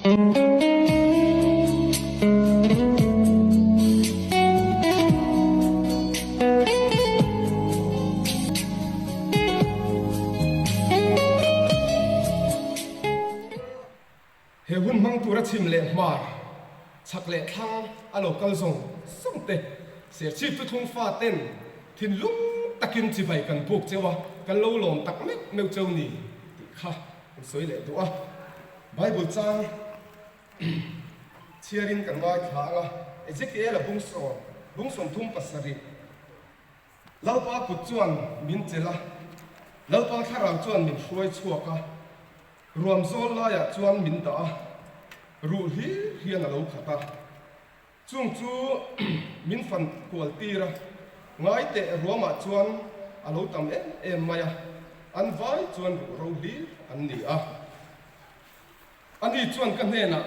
He hun hmang tura chhim leh hmar, chhak leh thlang a lo kal zawng zawng te, Serchhip thuthlung fa ten thinlung takin chibai kan buk cheu a, kan lo lawm tak meuh meuh cheu ni tih kha kan sawi leh duh a. Bible chang chhiarin kan ngaithla ang a, Ezekiel-a bung sawm, bung 37. Lalpa kut chuan min chelh a, Lalpa thlarau chuan min hruai chhuak a, ruam zawl laiah chuan min dah a, ruh hlir hian a lo khat a. Chung chu min fan kual tir a, ngai teh ruamah chuan a lo tam em em mai a, an vai chuan ruh ro hlir an ni a. Ani chuan ka hnenah,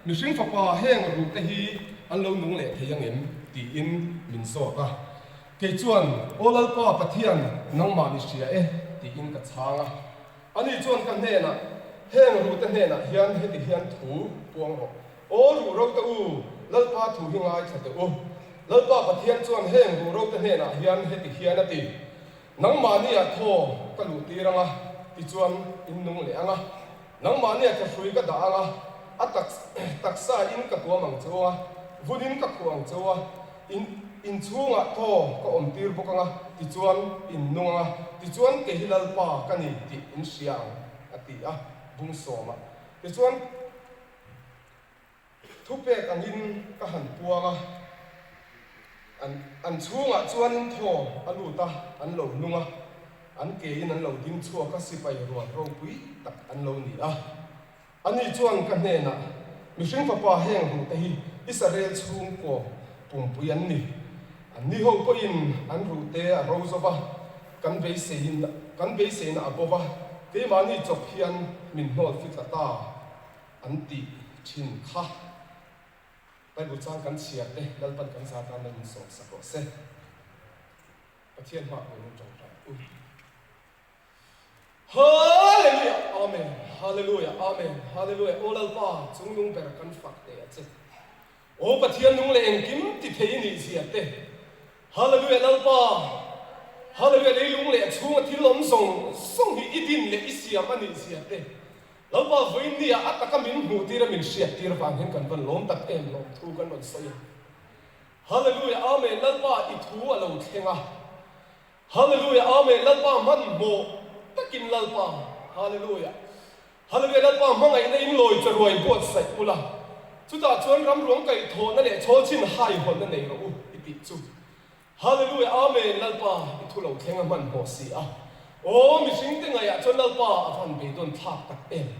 Mihring fapa heng ruhte hi an lo nung leh thei angem? tiin min zawt a. Kei chuan, Aw Lalpa Pathian, nangmah ni hria e, tiin ka chhang a. Ani chuan ka hnenah, Heng ruhte hnenah hian heti hian thu puang rawh. Aw ruh rote u, Lalpa thu hi ngaithla teh u. Lalpa Pathian chuan heng ruh rote hnenah hian heti hian a ti, Nangmahniah thaw ka luh tir ang a, tichuan in nung leh ang a. Nangmahniah thlahrui ka dah ang a, a taksa in ka tuam ang cheu a, vun in ka khuh ang cheu a, in inchhungah thaw ka awm tir bawk ang a, tichuan in nung ang a, tichuan kei hi Lalpa ka ni tih in hria ang, a ti a, bung sawmah. Tichuan. Thupek angin ka han puang a, an an chhungah chuanin thaw a lut a, an lo nung a, an kein an lo ding chhuak a, sipai rual ropui tak an lo ni a. Ani chuan ka hnenah, Mihring fapa heng ruhte hi Israel chhungkaw pumpui an ni. Anni ho pawhin an ruhte a ro zo va, kan beiseiin kan beiseina a bo va, keimahni chawp hian min hnawl fitla ta. An tih thin kha Bible chang kan chhiar te Lalpan kan za tan lo in sawm sak rawh se. Pathian hma pawhin in tawngtai u. Hallelujah Amen Hallelujah Amen Hallelujah Aw Lalpa chungnung ber kan fak teh a che. Aw Pathian nung leh engkim ti thei i nih zia te. Hallelujah Lalpa Hallelujah leilung leh a chhunga thil awm zawng zawng hi i din leh i siam a nih zia te. Lalpa vawiin ah a taka min hmuh tir a min hriat tir vang hian kan van lawm tak em lawm thu kan rawn sawi a. Hallelujah Amen Lalpa i thu a lo thleng a. Hallelujah Amen Lalpa hmanhmawh takin Lalpa Hallelujah Hallelujah Lalpa hmangaihna in lawi charuai buatsaih ula chutah chuan ramruang kaihthawhna leh chhawlchhin haihawnna nei rawh u i tih chu Hallelujah Amen Lalpa i thu lo thleng a hmanhmawh si a aw mihring te ngaih ah chuan Lalpa a van beidawn thlak tak em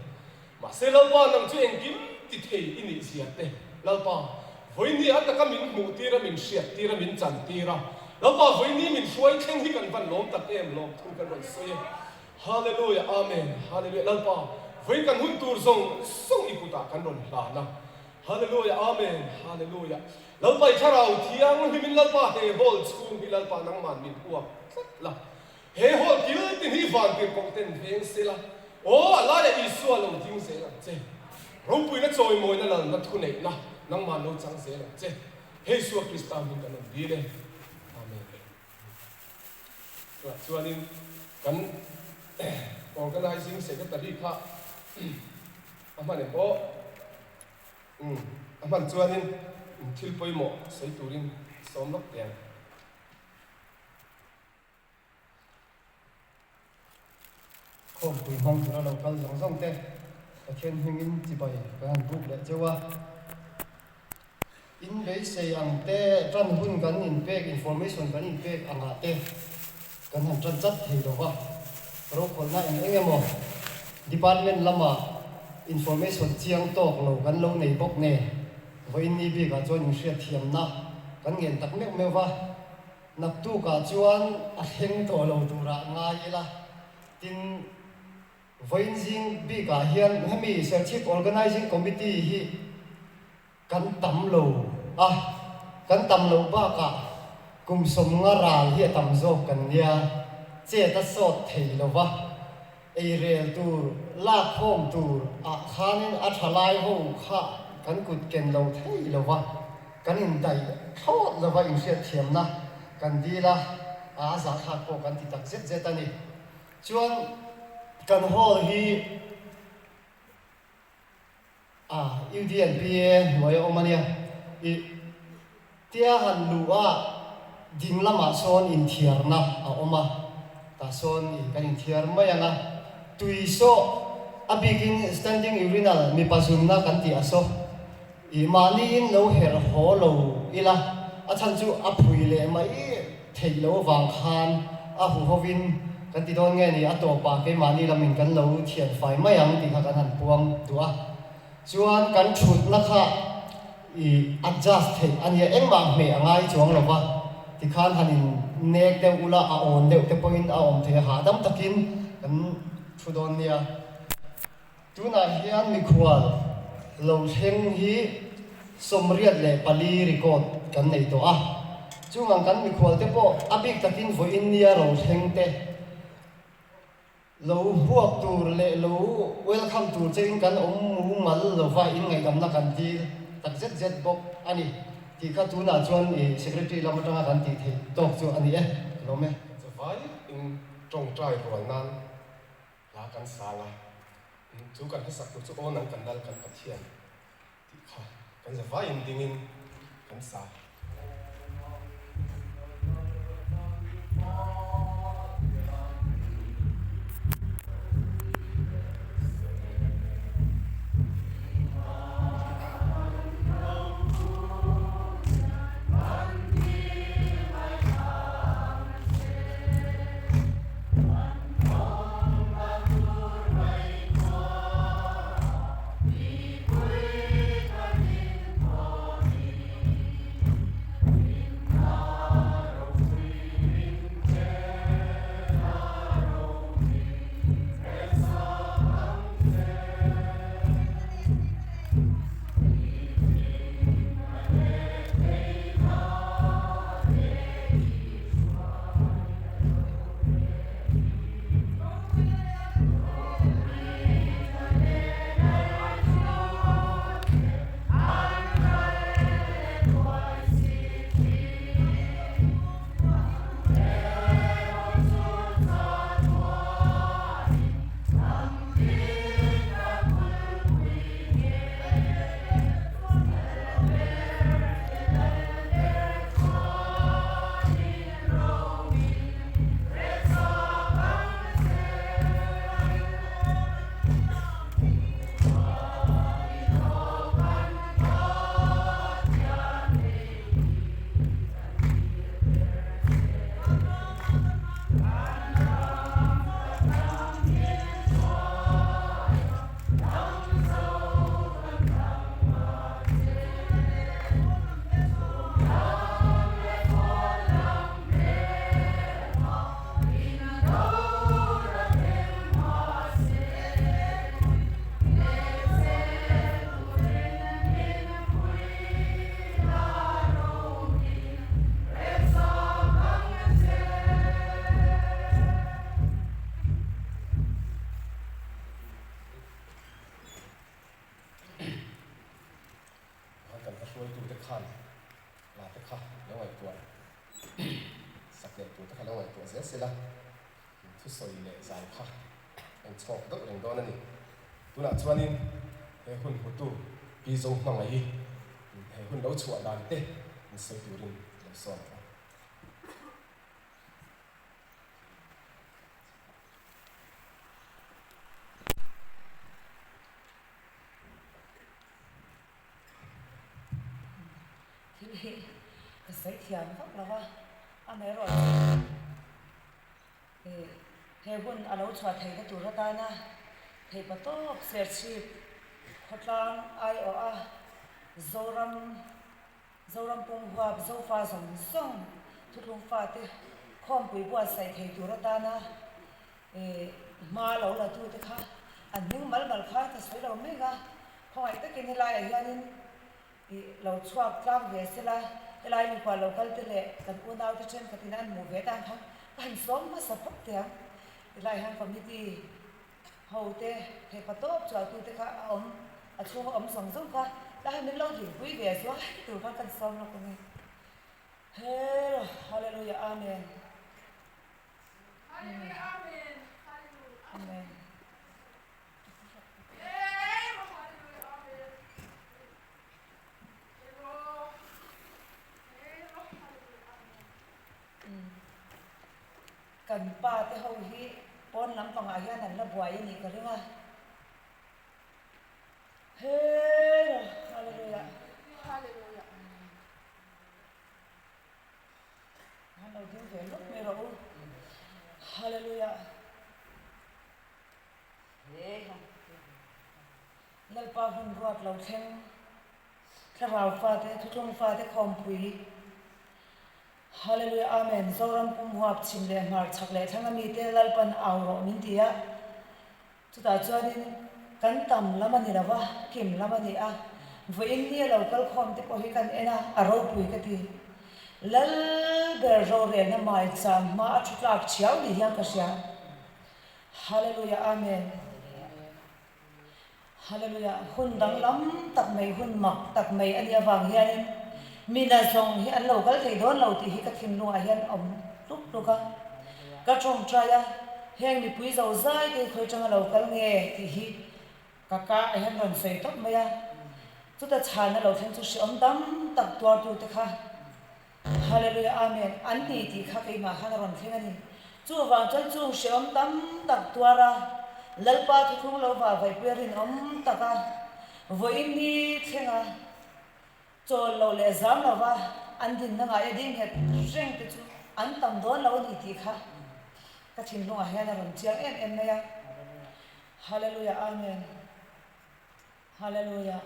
mahse Lalpa nang chu engkim ti thei i nih zia te Lalpa vawiini a taka min hmuh tir a min hriat tir a min chan tir a Lalpa vawiini min hruai thleng hi kan van lawm tak em lawm thu kan rawn sawi e Hallelujah Amen Hallelujah Lalpa vawi kan hun tur zawng zawng i kutah kan rawn hlan a Hallelujah Amen Hallelujah Lalpa i thlarau thianghlimin Lalpa he hall chhung hi Lalpa nangman min huap tlat la, he hall kil tin hi vantirhkoh ten veng se la, aw a laiah Isua lo ding zel ang che. Ropuina chawimawina lalna thuneihna nangman lo chang zel ang che. He Isua Krista hming kan rawn dil e. Amen. Tunah chuanin kan Organizing Secretary kha a hman em aw? Umm, a hman chuanin thil pawimawh sawi turin sawm lawk teh ang. Khawmpui hmang tura lo kal zawng zawng te Pathian hmingin chibai kan han buk leh cheu a. In beisei ang te tan hun kan inpek, information kan inpek angah te kan han tan chat thei lo va. Rokhawlhna eng eng emaw department lama information chiang tawk lo kan lo nei bawk nen vawiin ni bikah chuan inhriatthiamna kan ngen tak meuh meuh va. Naktukah chuan a thleng tawh lo turah ngai ila tin vawiin zing bikah hian hemi Serchhip Organising Committee hi Kan tam lo a, kan tam loh bakah kum 50 ral hi a tam zawk kan nia, chet a sawt thei lo va. Eirel tur, lakkhawm tur ah khanin a tha lai ho kha kan kut ken lo thei lo va, kan indaih thlawt lo va inhriatthiamna kan dil a, a zahthlak pawh kan ti tak zet zet a ni. Chuan kan hall hi a UDNPA hnuai a awm a nia. I tia han luh a ding lamah sawn inthiarna a awm a, tah sawn i kan inthiar mai ang a. Tui saw a bikin standing urinal mipa zunna kan tih a saw i mahniin lo herh haw lo ila a chhan chu a phui leh mai theih loh avang khan a huhovin kan ti dawn nge ni, a tawpah keimahni lamin kan lo thian fai mai ang tih kha kan han puang duh a. Chuan kan thutna kha i adjust theih a nia, engmah hmeh a ngai chuang lo va, tikhan han in nek deuh ula a awn deuh te pawhin a awm thei a, hahdam takin kan thu dawn nia. Tunah hian mikhual lo thleng hi 84 record kan nei tawh a, chungang kan mikhual te pawh a bik takin vawiin nia ro thleng te lo huak tur leh lo welcome tur chein kan awm mumal lova inngaihdamna kan dil tak zet zet bawk a ni tih kha tunah chuan i secretary lam atanga kan tih theih tawk chu a ni e, ka lawm e. Zavai in tawngtai rual nan Hla kan sang a, chu kan hlasak tur chu aw nang kan lal kan Pathian tih kha kan zavaiin dingin kan sa. Khan kan hla hruaitute khan hla te kha lo ngaihtuah sak leh tur te kha lo ngaihtuah zel sela, thusawi leh zai kha an chhawk deuh reng dawn a ni. Tunah chuanin he hun hmutu Pi Zohmangaih-i he hun lo chhuah dan te min sawi turin lo sawn ang. Thil hi ka sawi thiam vak lo a, amaherawhchu ih he hun a lo chhuah theihna tur atana theihpa tawp serchhip khawtlang aiawh a Zoram Zoram pumhuap Zofa zawng zawng thuthlung fate khawmpui buatsaih thei tur atana Ih, hma lo la tu te kha an hming mal mal kha ka sawi lo mek a, khawngaih takin helaiah hianin ih lo chhuak tlang ve sela, helai mikhual lo kal te leh kan unau te thenkhatin an hmuh ve tan kha ka han sawm hmasa phawt teh ang. Helai hian committee. Ho te, theihpa tawp chualtu te kha a awm, a chhunga awm zawng zawng kha tlai hian min lo dinpui ve zuai tur khan kan sawm lawk a ni. Hero, Hallelujah, Amen. Hallelujah, Amen. Hallelujah. Amen. Hero, Hallelujah, Amen. Hero, Hero, Hallelujah, Amen. Kan pa te ho hi pawn lampangah hian an la buai a nih ka ring a. Hero, Hallelujah. Hallelujah. Han lo ding ve lawk mai rawh u. Hallelujah. Lalpa hun ruat lo thleng thlarau fate thuthlung fate khawmpui Hallelujah Amen Zoram pum huap chhim leh hmar chhak leh thlang amite Lalpan au rawh min ti a Chutah chuanin kan tam lam a ni lo va, kim lam a ni a. Vawiin ni a lo kal khawm te pawh hi kan en a, a ropui ka ti. Lal ber rorelna mai cham hma a thu tlak thiau ni hian ka hria. Hallelujah Amen. Hallelujah Hun danglam tak mai, hun mak tak mai a nih avang hianin mi nazawng hi an lo kal thei dawn lo tih hi ka thinlungah hian awm tluk tluk a. Ka tawngtai a, heng mipui zo zai te hi khawi tanga lo kal nge tih hi ka ka ah hian rawn sawi tawp mai a. Chuta chhana lo thleng chu hreawm tam tak tuartu te kha Hallelujah Amen an ni tih kha keimah khan a rawn thleng a ni. Chuvang chuan chung hreawm tam tak tuar a, Lalpa thuthlung lo vah vaihpuia rinawm tak a, vawiin ni thleng a, Chawl lo leh zam lova an dinna ngai a ding nghet reng te chu an tam dawn lo a ni tih kha ka thinlungah hian a rawn chiang em em mai a. Hallelujah Amen Hallelujah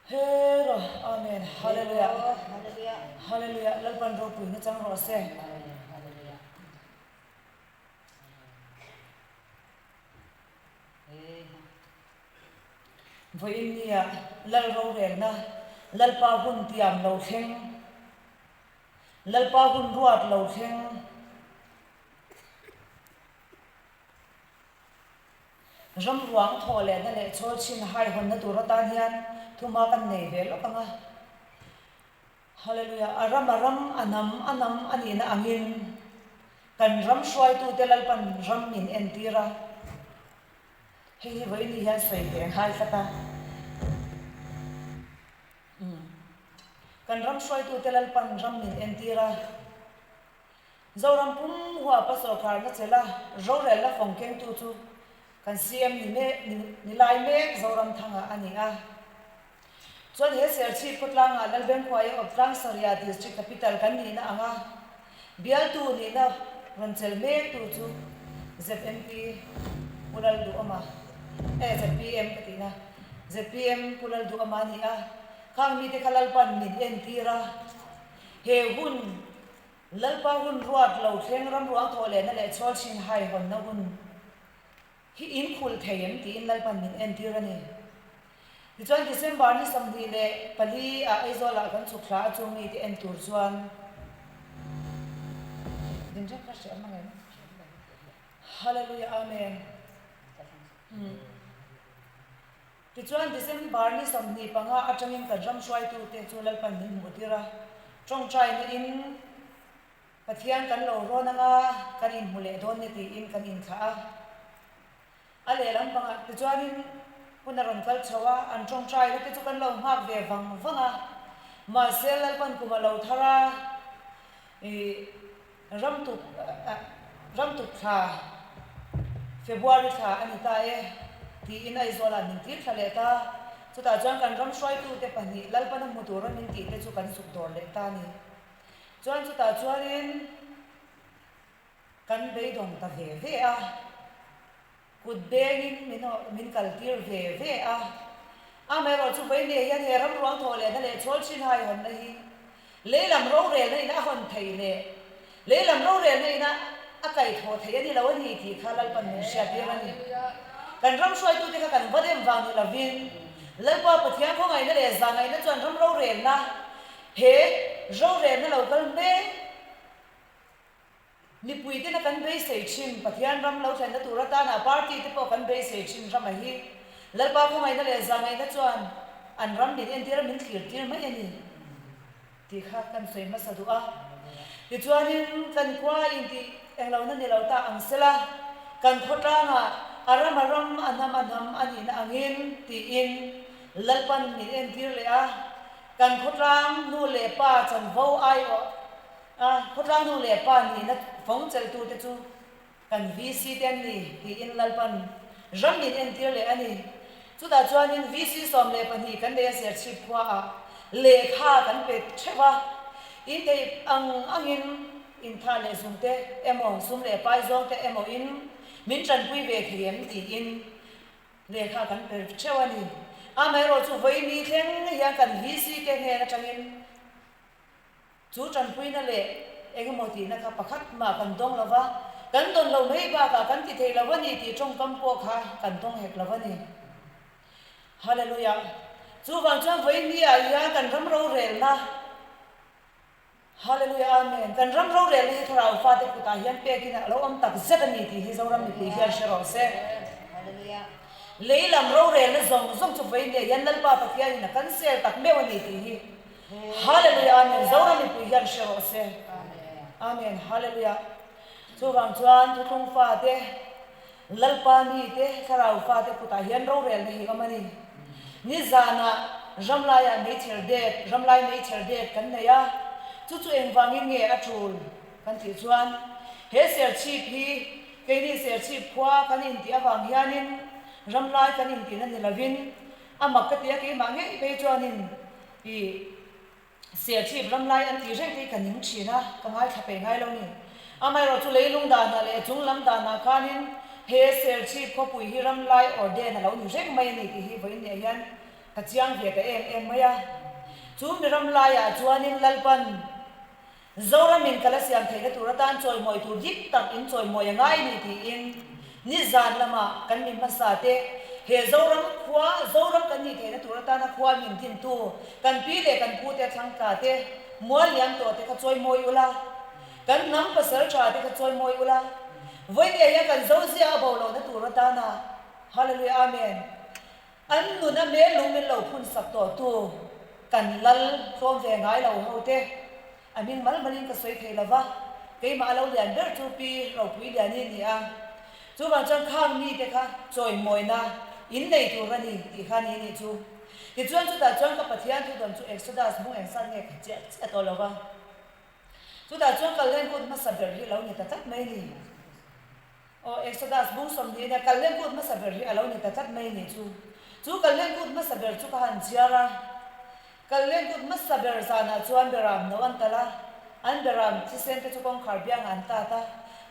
Hero Amen Hallelujah Hallelujah Lalpan ropui na chang rawh se. Vawiin nia Lal rorelna, Lalpa hun tiam lo thleng, Lalpa hun ruat lo thleng. Ram ruang thawh lehna leh chawl chhin haihawnna tur atan hian thuma kan nei ve lawk ang a. Hallelujah! A ram a ram, a hnam a hnam a nihna angin kan ram hruaitute Lalpan ram min entir a. Hei hi vawiin ni hian sawi ve ngai tlat a. Umm. Kan ram hruaitute Lalpan ram min entir a. Zoram pum huapa sawrkarna chelh a, rorelna fawng kengtu chu kan CM ni mek, ni lai mek Zoramthanga a ni a. Chuan he Serchhip khawtlangah Lalbengkhuaia awp Tlangsarhia District Capital kan nihna anga bialtu nihna rawn chelh mektu chu ZMP Pu Lalduhawma, eh zpm ka tihna, zpm Pu Lalduhawma a ni a, khang mite kha Lalpan min entir a, he hun Lalpa hun ruat lo thleng ram ruang thawh lehna leh chhawl chhin hai hawnna hun hi in khulh thei em tiin Lalpan min entir a ni. Tichuan December ni 24 ah Aizawl ah kan chhuk thla a chung mite en tur chuan din reng kha hre ang em? Hallelujah Amen. Tichuan December ni 25 atangin kan ram hruaitute chu Lalpan min hmuh tir a, tawngtaina in Pathian kan lo rawn anga kan inhmu leh dawn nia tiin kan inthlah a. A lehlam pangah tichuanin hun a rawn kal chho a, an tawngtaina te chu kan lo nghak ve vang vang a. Mahse Lalpan kum a lo thar a, ih Ramtuk Ramtuk thla February thla a ni ta e tiin Aizawlah min tir thla leh ta. Chutah chuan kan ram hruaitute pahnih Lalpana hmu tura min tihte chu kan zuk dawr leh ta a ni. Chuan chutah chuanin kan beidawng ta ve ve a, kut bengin min min kaltir ve ve a. Amaherawh chu vawi nei hian he ram ruang thawh lehna leh chhawl chin haihawnna hi lei lam rorelna in a hawn thei leh lei lam rorelna in a a kaihthawh thei a ni lo a ni tih kha Lalpan min hriattir a ni. Kan ram hruaitute kha kan va dem vang ni lovin Lalpa Pathian khawngaihna leh zahngaihna chuan ram rorelna He rorelna lo kal mek Mipui tena kan beisei thin Pathian ram lo thlenna tur atana party te pawh kan beisei thin rama hi Lalpa khawngaihna leh zahngaihna chuan an ram min entir a min thlir tir mai a ni tih kha kan sawi hmasa duh a. Tichuanin kan khua intih englohna ni lo ta ang sela kan khawtlangah a ram a ram a hnam a hnam a nihna angin tiin Lalpan min entir leh a, kan khawtlang nu leh pa chanvo aiawh A khawtlang nu leh pa nihna fawng chelhtute chu kan VC te an ni tiin Lalpan ram min entir leh a ni. Chutah chuanin VC 12 kan nei a Serchhip khuaah lehkha kan pe theuh a, in theih ang angin intha leh zungte emaw sum leh pai zawngte emaw in min tanpui ve thei em tiin lehkha kan pe theuh a ni. Amaherawhchu vawi thleng hian kan VC te hnen atangin Chu tanpuina leh engemaw tihna kha pakhat mah kan dawng lo va, kan dawn lo mai bakah kan ti thei lo a ni tih tawngkam pawh kha kan dawng hek lo a ni. Hallelujah! Chuvang chuan vawiin ah hian kan ram rorelna, Hallelujah Amen, kan ram rorelna hi thlarau fate kutah hian pekin a lo awm tak zet a ni tih hi Zoram mipui hian hre rawh se. Lei lam rorelna zawng zawng chu vawiin ah hian Lalpa Pathianin a cancel tak meuh a ni tih hi Hallelujah Amen Zoram mipui hian hre rawh se Amen Hallelujah Chuvang chuan thuthlung fate Lalpa mite thlarau fate kutah hian rorelna hi awm a ni. Nizanah ramlaiah meichher det ramlai meichher det kan nei a, chu chu engvangin nge a tul kan tih chuan he serchhip hi keini serchhip khua kan intih avang hianin ramlai kan intihna ni lovin a mak ka ti a keimah ngei phei chuanin I Serchhip ram lai an tih reng te hi ka ning thin a, ka ngaithla peih ngai lo ni. Amaherawh chu leilung danah leh chung lam danah khanin he Serchhip khawpui hi ram lai orden a lo ni reng mai a ni tih hi vawiin nih hian ka chiang ve ta em em mai a. Chu mi ram laiah chuanin Lalpan Zoramin ka la siam theihna tur atan chawimawi tur dik tak in chawimawi a ngai ni tiin nizan lama kan mi hmasa te he Zoram khua Zoram kan nih theihna tur atana khua min dintu kan pi leh kan pu te thlangtla te mual liam tawh te kha chawimawi ula kan hnam pasal tha te kha chawimawi ula vawinia hian kan Zozia a bo lohna tur atana Hallelujah Amen. An nun a hmel lung min lo phun sak tawh tu kan lal tlawm ve ngai lo ho te a hming mal mal in ka sawi thei lo va, keimah a lo lian ber chu Pi Ropui Liani a ni a, chuvang chuan khang mi te kha chawimawina in nei tur a ni tih kha ni nih chu. Tichuan chutah chuan ka Pathian thudawn chu Exodus bung engsan nge ka chiah chiah tawh lo va, chutah chuan kalhlen kut hmasa ber hi a lo ni ta tlat mai ni. Aw, Exodus bung 20 nia kalhlen kut hmasa ber hi a lo ni ta tlat mai ni chu. Chu kalhlen kut hmasa ber chu ka han chhiar a. Kalhlen kut hmasa ber zanah chuan beram no an talh a, an beram thisen te chu kawngkhar biangah an tat a.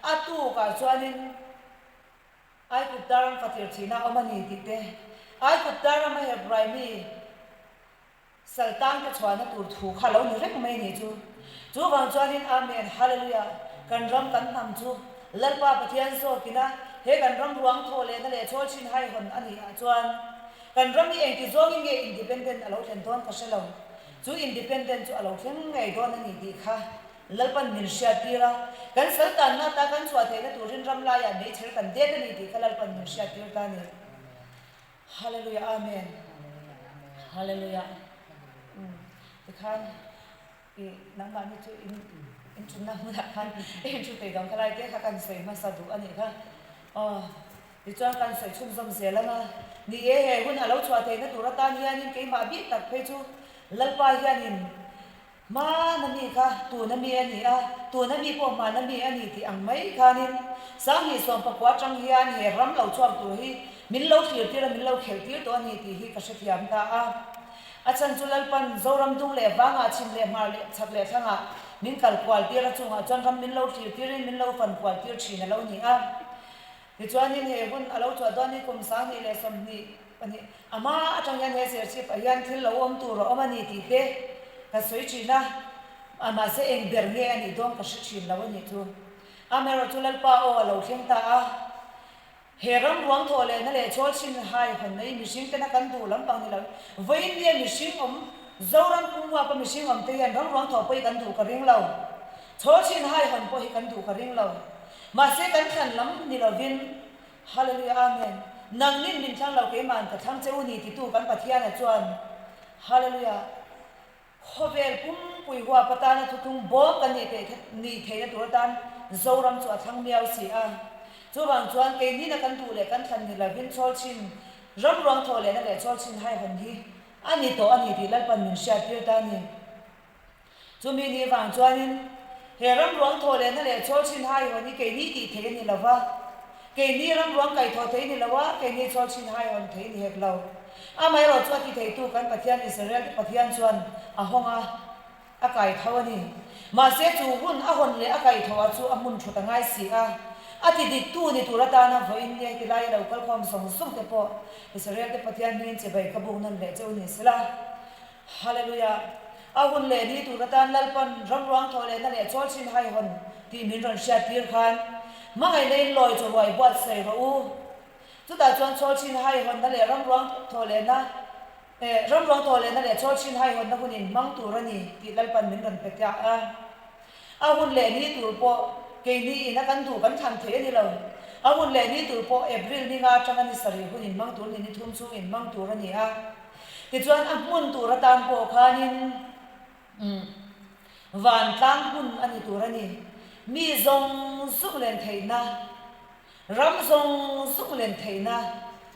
A tukah chuanin Aigupta ram fatir thihna a awm a ni tih te, Aigupta rama Hebrai mi, Saltang te chhuahna tur thu kha lo ni reng mai nih chu. Chu vang chuanin Amen Hallelujah kan ram kan hnam chu Lalpa Pathian zawkina he kan ram ruang thawh lehna leh chhawl chin hai hawn a nih ah chuan kan ram hi engti zawngin nge independent a lo thlen dawn ka hre lo. Chu independent chu a lo thleng ngei dawn a ni tih kha Lalpan min hriat tir a, kan saltanna ata kan chhuah theihna turin ram laiah meichher kan det a ni tih kha Lalpan min hriat tir ta a ni. Hallelujah Amen Hallelujah umm tikhan i nangmah ni chu in in thutna hmunah khan in thu thei dang kha lai te kha kan sawi hmasa duh a nih kha aw tichuan kan sawi chhunzawm zel ang a ni e he hun a lo chhuah theihna tur atan hianin keimah bik tak phei chu Lalpa hianin Hmana mi kha tuna mi a ni a, tuna mi pawh hmana mi a ni tih ang mai khanin Sanghnih sawmpakua atang hian he ram lo chhuak tur hi min lo thlir tir a, min lo khelh tir tawh a ni tih hi ka hrethiam ta a. A chhan chu Lalpan Zoram dung leh vangah chhim leh hmar leh chhak leh thlangah min kal kual tir a, chungah chuan ram min lo thlir tirin min lo fan kual tir thin a lo ni a. Tichuanin he hun a lo chhuah dawn hi kum 2022 a hma atang hian he serchhip ah hian thil lo awm tur a awm a ni tih te ka sawi thin a, a mahse eng ber nge a nih dawn ka hre thin lo a nih chu. Amaherawh chu Lalpa aw a lo thleng ta a, he ram ruang thawh lehna leh chhawl chhin hai hawn mai mihring tena kan duh lampang ni lo vawiin nia mihring awm Zoram pumhuapa mihring awm te hian ram ruang thawh pawh hi kan duh ka ring lo. Chhawlchhin hai hawn pawh hi kan duh ka ring lo. Mahse kan thlan lam ni lovin, Hallelujah Amen, nangnin min thlang lo keima'n ka thlang che u ni titu kan Pathiana chuan Hallelujah Khawvel pumpui huap atana thuthlung bawm kan nih theih nih theihna tur atan Zoram chu a thlang miau si a. Chuvang chuan keinina kan duh leh kan thlan ni lovin chhawlchhin ram ruang thawh lehna leh chhawlchhin haihawm hi a ni tawh a ni tih Lalpan min hriattir ta a ni. Chumi ni vang chuanin he ram ruang thawh lehna leh chhawlchhin haihawn hi keini tih theih a ni lo va, keini ram ruang kaihthawh theih a ni lo a, keini chhawlchhin haihawn theih a ni hek lo. Amaherawh chu a ti theitu kan Pathian Israel te Pathian chuan a hawng a, a kaitho a ni. Mahse chu hun a hawn leh a kaihthawh ah chu a hmun thut a ngai si a, a ti diktu ni tur atana vawiin ni heti laia lo kalkhawm zawng zawng te pawh Israel te Pathian hmingin chibai ka buk nawn leh che u ni sela. Hallelujah! A hun leh ni tur atan Lalpan ram ruang thawh lehna leh chawlchhin haihawn tih min rawn hriat tir khan hmangaihna in lawi chaw ruai buatsaih rawh u. Chutah chuan chawlchhin haihawnna leh ram ruang thawh lehna eh ram ruang thawh lehna leh chawlchhin haihawnna hun in hmang tur a ni tih Lalpan min rawn pe ta a. A hun leh ni tur pawh keini ina kan duh kan thlan thei a ni lo. A hun leh ni tur pawh April ni nga atanga ni sarih hun in hmang tur ni ni thum chhung in hmang tur a ni a. Tichuan a hmun tur atan pawh khanin umm vantlang hmun a ni tur a ni. Mi zawng zawng len theihna, ram zawng zawng len theihna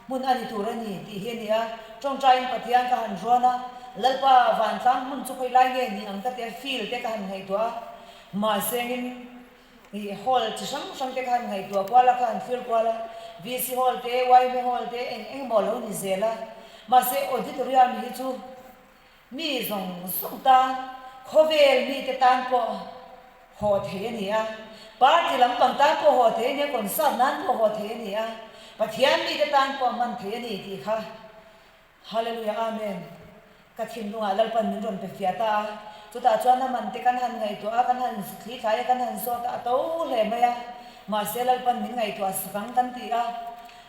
hmun a ni tur a ni tih hi a ni a. Tawngtaiin Pathian ka han rawn a, Lalpa vantlang hmun chu khawi lai nge ni ang ka ti a, field te ka han ngaihtuah a, mahsengin Ih hall chi hrang hrang te khan ngaihtuah kual a, kha han thlir kual a, VC hall te, yma hall te eng eng maw lo ni zel a, mahse auditorium hi chu mi zawng zawng tan, khawvel mite tan pawh haw thei a ni a, party lampang tan pawh haw thei a ni a, concert nan pawh haw thei a ni a, Pathian mite tan pawh hman thei a ni tih kha Hallelujah Amen Ka thinlungah Lalpan min rawn pe fiah ta a, chutah chuan a man te kan han ngaihtuah a, kan han thli thlai a, kan han zawt a, a to hle mai a, mahse Lalpan min ngaihtuah sak ang kan ti a,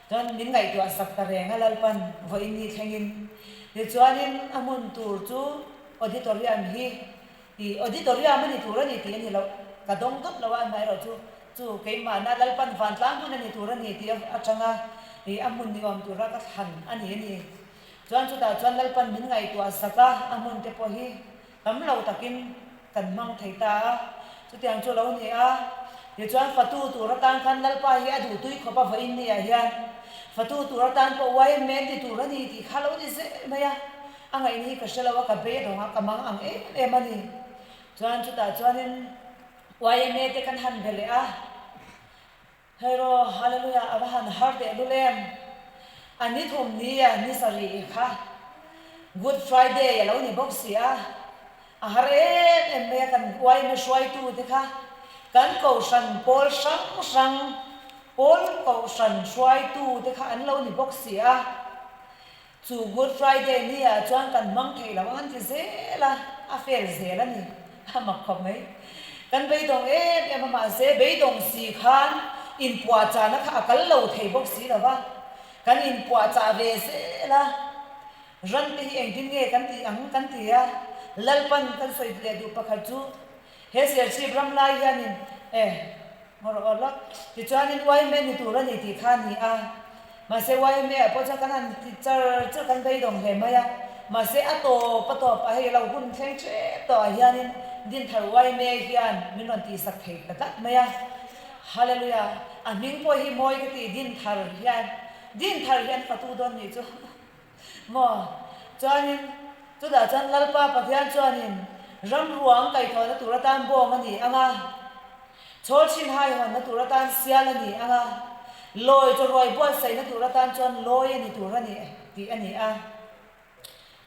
chuan min ngaihtuah sak ta reng a Lalpan vawiin ni thlengin. Tichuanin a hmun tur chu auditorium hi ih auditorium a ni tur a ni tih a ni loh, ka dawng dawt lo a, amaherawh chu Chu keimahna Lalpan vantlang hmun a ni tur a ni tih atanga ih a hmun ni awm tura ka thlan a ni a ni. Chuan chutah chuan Lalpan min ngaihtuah sak a, a hmun te pawh hi tam lo takin kan hmang thei ta a. Chutiang chu lo ni a, tichuan fatu tur atan khan Lalpa hi a duh tui khawp a vawiin ni ah hian fatu tur atan pawh YMA ti tur a ni tih kha lo ni zel mai a, a ngaihna hi ka hre lo a, ka beidawng a, ka mang ang em em a ni. Chuan chutah chuanin. YMA te kan han be leh a, Hero Hallelujah a va han har teh lul em? A ni thum ni a ni sarih kha Good Friday a lo ni bawk si a, a har em em mai a kan YMA hruaitu te kha kan kohhran pawl hrang hrang pawl kohhran hruaitu te kha an lo ni bawk si a. Chu Good Friday ni ah chuan kan hmang thei lo ang an ti zel a, a fel zel a ni, a mak khawp mai. Kan beidawng em em a, mahse beidawng si khan inpuahchahna kha a kal lo thei bawk si lo va, kan inpuahchah ve zel a, ran te hi engtin nge kan tih ang kan ti a, Lalpan kan sawi leh duh pakhat chu he Serchhip ram lai hianin eh. Ngaw rawh aw lawk. Tichuanin YMA ni tur a ni tih kha a ni a. Mahse YMA ah pawh chuan kan han ti char char kan beidawng hle mai a. Mahse a tawp a tawp a hei lo hun thleng tep tawh ah hianin Dinthar YMA hian min rawn tihsak thei ta tlat mai a. Hallelujah! A hming pawh hi mawi ka ti Dinthar hian Dinthar hi an fatu dawn nih chu. Maw? Chuanin, chutah chuan Lalpa Pathian chuanin ram ruang kaihthawhna tur atan bawng a ni ang a, chhawlchhin haihawnna tur atan sial a ni ang a, lawi chaw ruai buatsaihna tur atan chuan lawi a ni tur a ni tih a ni a.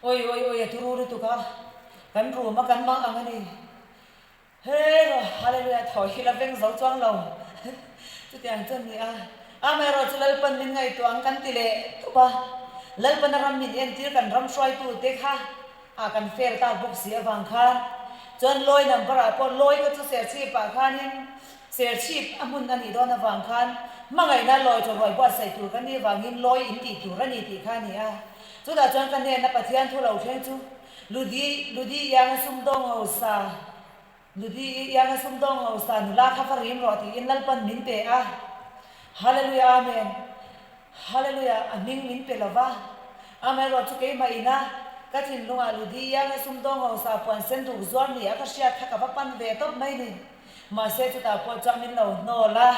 Oi oi oi a turu lutuk a, kan room a kan mang ang a ni. Hero Hallelujah thaw hi la veng zo chuang lo chutiang chu a ni a, amaherawh chu Lalpan min ngaihtuah ang kan ti leh tup a, Lalpana ram min entir kan ram hruaitu te kha ah kan fail tak bawk si avang khan chuan lawi number ah pawh lawi kha chu serchhip ah khanin serchhip a hmun a nih dawn avang khan hmangaihna lawi chaw ruai buatsaih tur kan nih avangin lawi in tih tur a ni tih kha a ni a, chutah chuan ka hnena Pathian thu lo thleng chu Ludi Ludi ianga sumdawng hausa. Ludi i ianga sumdawng hausa nula kha va rim rawh tiin Lalpan min pe a. Hallelujah Amen. Hallelujah a hming min pe lova. Amaherawh chu keimah ina ka thinlungah Ludi ianga sumdawng hausa puan sen duk zuar ni a ka hriat kha ka va pan ve tawp mai ni. Mahse chutah pawh chuan min lo hnawl a.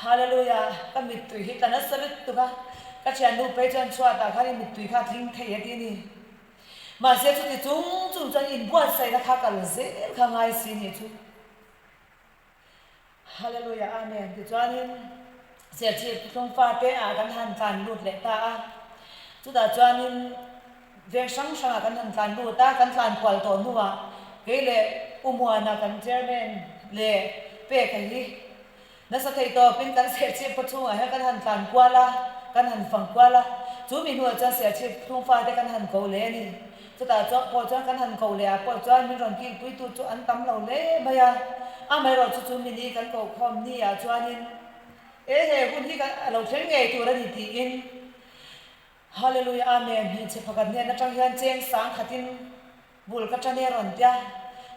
Hallelujah ka mittui hi tla nasa lutuk a. Ka thiannu phei chuan chhuatah khan i mittui kha a tling thei a ti ni. Mahse chuti chung chung chuan inbuatsaihna kha kal zel kha ngai si nih chu. Hallelujah Amen tichuanin Serchhip Thuthlung fate ah kan han tlan lut leh ta a. Chutah chuanin veng hrang hrangah kan han tlan lut a, kan tlan kual tawh hnuah kei leh U Muana kan chairman leh Peka hi Nasa thei tawpin kan Serchhip khaw chhungah hian kan han tlan kual a, kan han fang kual a. Chu mi hnuah chuan Serchhip thlungfa te kan han ko leh a ni. Chutah chuan pawh chuan kan han ko leh ah pawh chuan min rawn kilpuitu chu an tam lo hle mai a. Amaherawh chu chu mi ni kan koh khawm ni ah chuanin e he hun hi a lo thleng ngei tur a ni tiin Hallelujah Amen hmeichhe pakhat hnen atang hian cheng sang khatin Bul ka ṭan e a rawn tia.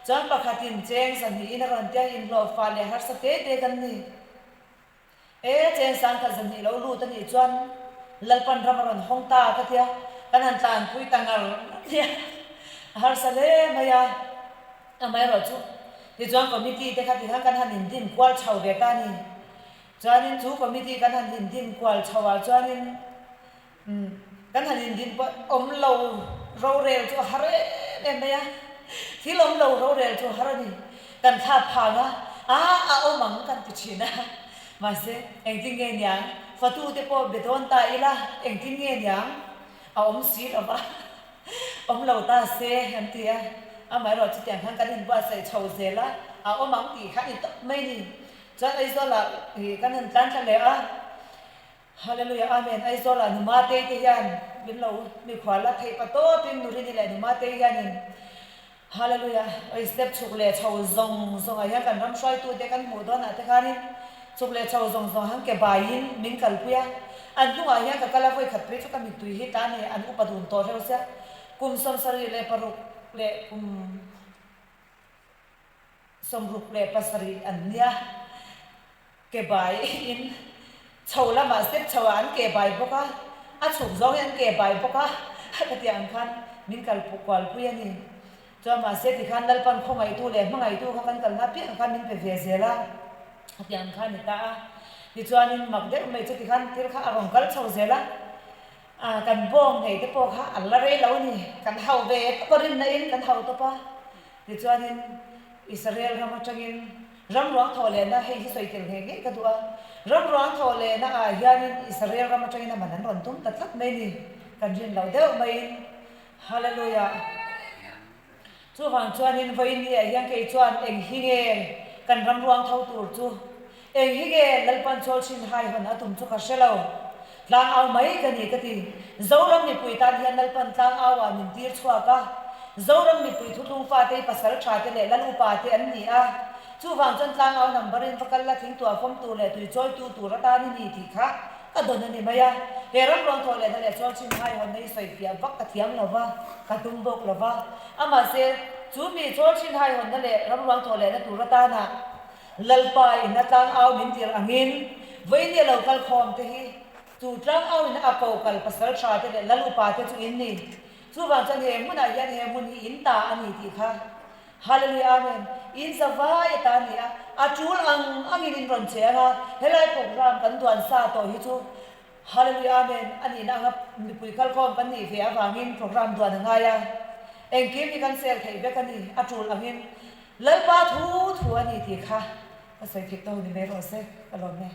Chuan pakhatin cheng zahnihin a rawn tia, inhlawhfah leh harsa te te kan ni. E, cheng sangkhat zahnih lo lut a nih chuan Lalpan ram a rawn hawng ta ka tia, kan han tlanpui ta ngar nia. A harsa hle mai a, amaherawh chu tichuan committee te kha tikhan kan han indin kual chho ve ta a ni. Chuanin chu committee kan han indin kual chho ah chuanin Umm, kan han indin pawh awm lo rorel chu a har em em mai a, thil awm lo rorel chu a har a ni. Kan thlap phang a, a a awm ang kan ti thin a, mahse engtin nge niang, fatu te pawh be dawn ta ila engtin nge niang, a awm si lo va, awm lo ta se an ti a, amaherawh chutiang khan kan inbuatsaih chho zel a, a awm ang tih kha a ni tawp mai ni. Chuan Aizawlah ih kan han tlan thla leh a. Hallelujah Amen Aizawl ah Numatei te hian min lo mikhual a theih pa tawp in Nurini leh Numatei hian in Hallelujah oi step chhuk leh chho zawng zawng ah hian kan ram hruaitu te kan hmuh dawn ah te khan in chhuk leh chho zawng zawng han ke bai in min kalpui a an hnung ah hian ka kal a vawi khat phei chu ka mittui hi tla ni an upa dun tawh hreu sia kum 76 leh kum 67 an nia. Ke bai in chho lamah step chho ah an ke bai bawk a, a chhuk zawng hi an ke bai bawk a, ka tih ang khan min kal kual pui a ni. Chuan mahse tikhan Lalpan khawngaihtu leh hmangaihtu kha kan kalna apiang khan min pe ve zel a, a tih ang khan ni ta a. Tichuanin mak deuh mai chu tikhan thil kha a rawn kal chho zel a, ah kan bawng ngei te pawh kha a la rei lo a ni, kan hau ve tawp a rinna in kan hau tawp a. Tichuanin Israel ram atangin ram ruang thawh lehna, hei hi sawi tel nghe ngei ka duh a, ram ruang thawh lehna ah hianin Israel ram atangin a man an rawn tum ta tlat mai ni, kan rin loh deuh maiin. Hallelujah! Chuvang chuanin vawiin ni ah hian kei chuan eng hi nge kan ram ruang tho tur chu, eng hi nge Lalpan chawl thin hai hawn a tum chu ka hre lo. Tlang au mai ka ni ka ti. Zoram mipui tan hian Lalpan tlang au ah min tir chhuak a. Zoram mipui thuthlung fate hi pasal tha te leh lal upa te an ni a. Chuvang chuan tlang au number in va kal la thing tuah fawm tur leh tui chawi tu tur atan i ni tih kha ka dawn a ni mai a. He ram rawn thawh lehna leh chuan chhim hai hawnna hi sawi fiah vak ka thiam lo va, ka tum bawk lo va. Amahse, chu mi chawl chhin hai hawnna leh ram ruang thawh lehna tur atana Lalpa in a tlang au min tir angin vawinia lo kal khawm te hi chu tlang au in a ko kal pasal tha te leh lal upa te chu in ni. Chuvang chuan he hmunah hian he hmun hi in ta a ni tih kha Hallelujah Amen in za vai a ta a ni a, a tul ang angin in rawn che anga helai program kan duan sa tawh hi chu Hallelujah Amen a nihna anga mipui kalkhawm kan nih ve avangin program duan a ngai a, engkim hi kan sel theih vek a ni, a tul angin Lalpa thu thu a ni tih kha ka sawi theih tawh ni mai rawh se, ka lawm e.